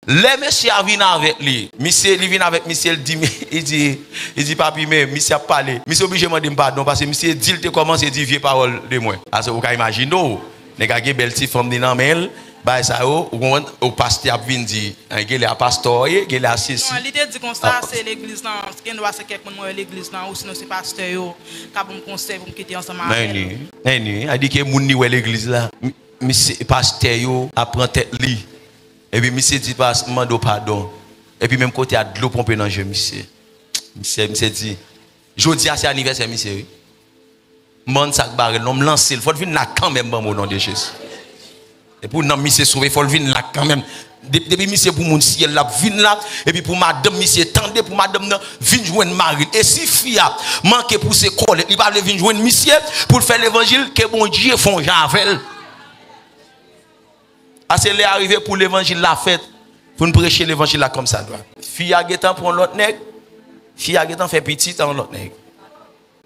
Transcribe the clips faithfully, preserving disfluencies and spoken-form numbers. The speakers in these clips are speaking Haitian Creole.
Lè mesye a vin avèk li, misye, li vin avèk misye, li di, li di, li di, "Papi, men misye ap pale." Misye oblije mande m padon, paske misye di l te kòmanse di vye pawòl de mwen. Ase ou ka imajine w, nèg la gen bèl ti fanm li nan men l, bagay sa yo, ou konprann, ou pastè ap vin di, "An, genlè a pastè w ye, genlè a sesi." Non, li te di konsa, se legliz lan, gen dwa se kèk moun mwen wè legliz lan, ou sinon se pastè yo, ka ban m konsèy pou m kite ansanm avè l. Anyway, anyway, a di ke moun li wè legliz la, mi-, misye, pastè yo ap pran tèt li. Epi misye di, "Pas, m mande w padon." Epi menm kote a, dlo ponpe nan je misye. Misye, misye di, "Jodi a se anivèsè misye, wi. M bann sa k bare l non, m lanse l. Fò l vin la kanmenm, ban m o non de Jezi." E pou nanm misye sove, fò l vin la kanmenm. De-, depi misye pou moun syèl, l ap vin la. Epi pou madanm misye, tande pou madanm nan vin jwenn mari l. E si fi a manke pouse kòlèt, li pa vle vin jwenn misye pou l fè levanjil, ke Bondye fè yon jan avè l. Ase lè a rive pou levanjil la fèt, pou n preche levanjil la kòmsadwa. Fi a gentan pran yon lòt nèg, fi a gentan fè pitit a yon lòt nèg.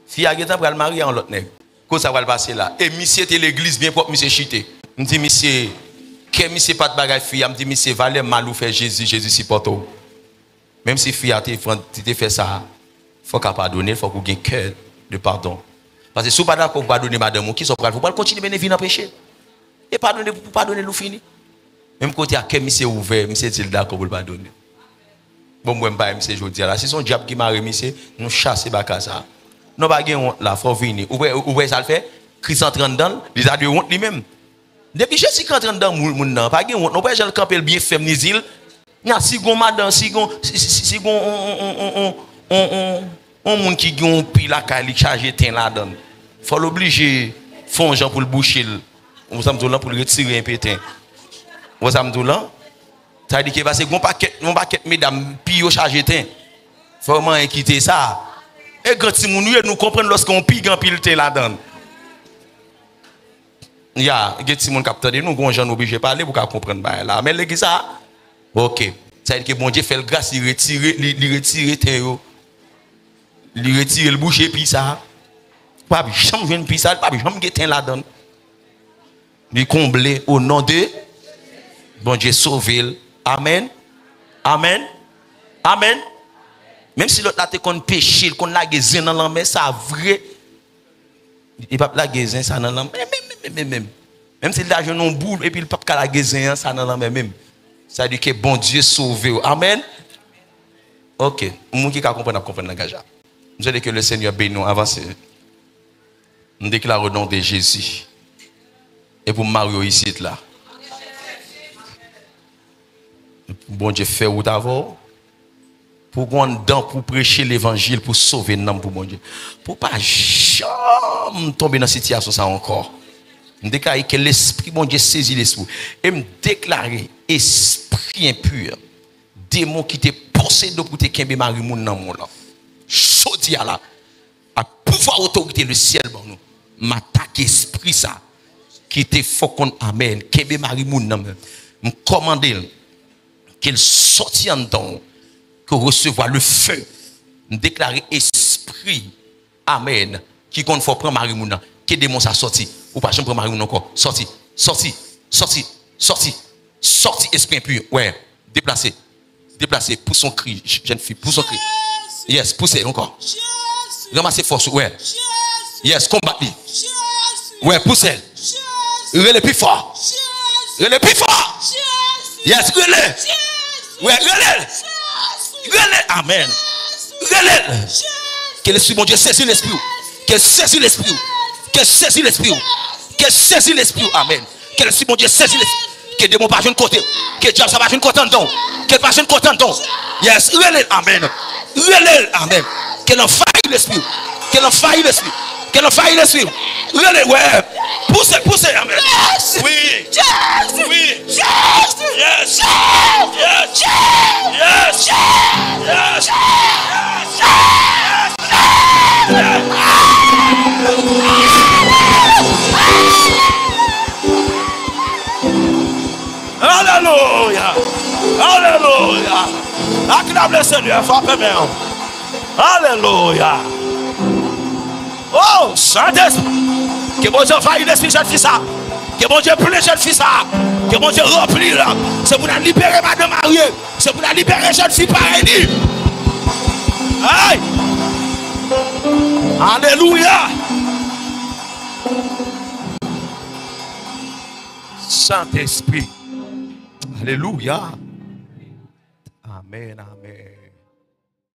Fi a gentan pral marye a yon lòt nèg. Kote sa pral pase la? E misye te legliz byen pwòp, misye chite. M di misye, kè misye pa t bagay fi a, m di misye, valè mal ou fè Jezi, Jezi sipòte w. Menm si fi a te pran, te, te fè sa, fòk a padone l, fòk ou gen kè de padon. Paske si w pa dakò pou padone madanm ou, kisa w pral fè? Ou pral kontinye mennen vi nan peche. E padone pou, pou padone l ou fini. Menm kote a, kè misye ouvè, misye di l dakò pou l padone. Bon, mwen m pa wè misye jodi a la. Si se yon dyab ki mare misye, nou chase baka sa. Non, pa gen wont la, fò w vini. Ou wè, ou wè sa l fè? Kris antre anndan l, li ta dwe wont li menm. Depi Jezi ki antre anndan moun, moun nan, pa gen wont. Non, w wè jan l kanpe l byen fèm, li di l, nya, si gon madan, si gon, si, si, si, si gon on, on, on, on, on, on, on moun ki gen yon pi lakay li chaje ten ladan l, fò l oblije fè yon jan pou l bouche l. Ou wè sa m di w lan, pou l retire enpe ten. Ou wè sa m di w lan? Sa vle di ke pase gon pakèt, yon pakèt medam pi yo chaje ten. Fò manyen kite sa. E gran timoun nou ye, nou konprann lòske yon pi gen anpil ten ladan l. Ya, gen timoun k ap tande nou, gon jan nou oblije pale pou ka konprann bagay la. Men legliz sa, oke. Sa vle di ke Bondye fè l gras, li retire, li, li retire ten yo. Li retire l bouche pi sa. P ap janm jwenn pi sa, li p ap janm gen ten ladan l. Li konble o non de Bondye sove l. Amèn. Amèn. Amèn. Menm si lòt la te konn peche, l konn lage zen nan lanmè, sa vre. Li p ap lage zen sa nan lanmè. Menm, menm, menm, menm, menm. Menm si l ta jwenn yon boul, epi l p ap ka lage zen an sa nan lanmè menm. Sa di ke Bondye sove w. Amèn. Oke. Moun ki ka konprann ap konprann langaj la. M swete ke le Senyè beni w, avanse. M deklare o non de Jezi. E pou m mare w isit la. Bondye fè wout avè w. Pou w gen anndan pou w preche levanjil, pou w sove nanm pou Bondye. Pou w pa janm tonbe nan sitiyasyon sa ankò. M deklare ke Lespri Bondye sezi lespri w. E m deklare espri enpi, demon ki te posede w pou te kenbe mari moun nan moun lan. Jodi a la, ak pouvwa otorite lesyèl ban nou, m atake espri sa ki te fè w konn, amèn, kenbe mari moun nan men. M kòmande l, ke l sòti anndan w, ke w resevwa le feu. M deklare espri, amèn, ki konn fè w pran mari moun nan, ke demon sa sòti. Ou pa janm pran mari moun ankò. Sòti, sòti, sòti, sòti, sòti, espri enpi. Wè, deplase. Deplase, pouse yon kri, j-, jèn fi, pouse yon kri. Yes, pouse l ankò. Ranmase fòs ou, wè. Yes, konbat li. Wè, pouse l. Rele pi fò. Rele pi fò. Yes, rele. Wè, rele l. Rele l. Amèn. Rele l. Ke Lespri Bondye sezi lespri w. Ke l sezi lespri w. Ke l sezi lespri w. Ke l sezi lespri w. Amèn. Ke Lespri Bondye sezi lespri. Ke demon pa jwenn kote. Ke dyab sa pa jwenn kote anndan w. Ke l pa jwenn kote anndan w. Yes, rele l, amèn. Rele l, amèn. Ke l anvayi lespri w. Ke l anvayi lespri w. Ke l anvayi lespri w. Rele l, wè. Pouse, pouse, amèn. Wi. Wi. Yes. Yes. Yes. Alelouya! Alelouya! Aklame le Senyè, frape men w. Alelouya! Oh, Sentespri! Ke Bondye anvayi lespri jèn fi sa. Ke Bondye plen jèn fi sa. Ke Bondye ranpli l. Se pou n al libere madan marye. Se pou n al libere jèn fi parèy li. Ay! Alelouya! Sentespri. Alelouya! Amèn, amèn.